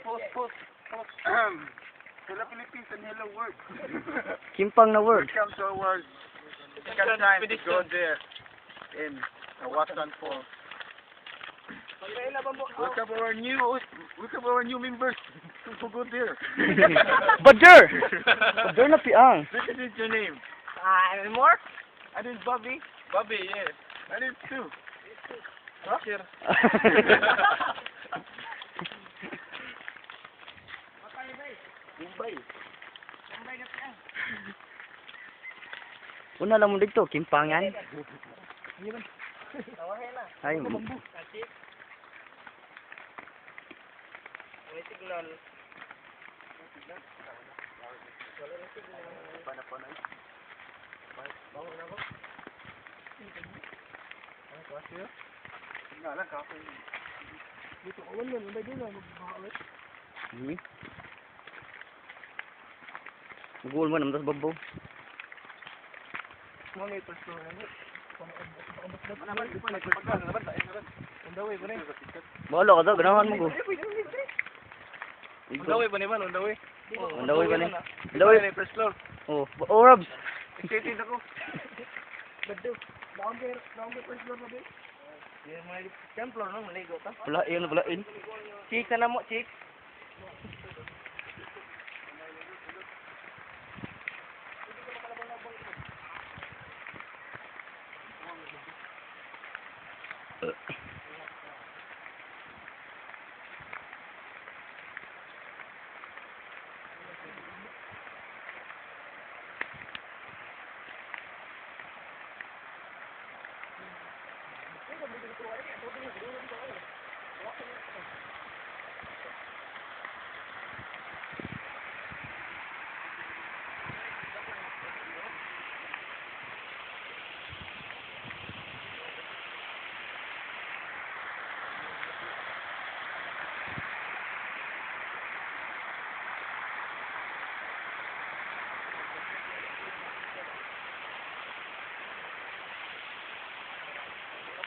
Post, post, post. Hello Philippines and hello world. Kimpang na word. Welcome to our second time to go there in Watson Falls. Welcome our new members to go there. Bader! Bader na piang. This is your name. Ah, more? And it's Bobby. Bobby, yes. And it's Sue. Huh? Mumbai. Una lang mo dito, Kimpangan. Ay, May signal. Magul mo naman tas babaw. Bahala ka daw, ganahan mo ko. On the way ba ni man? On the way. On the way ba ni? On the way. First floor. Oh, oh Robs. Excited ako. Second floor no, maligo ka. Pulain, pulain. Chicks na mo, chicks.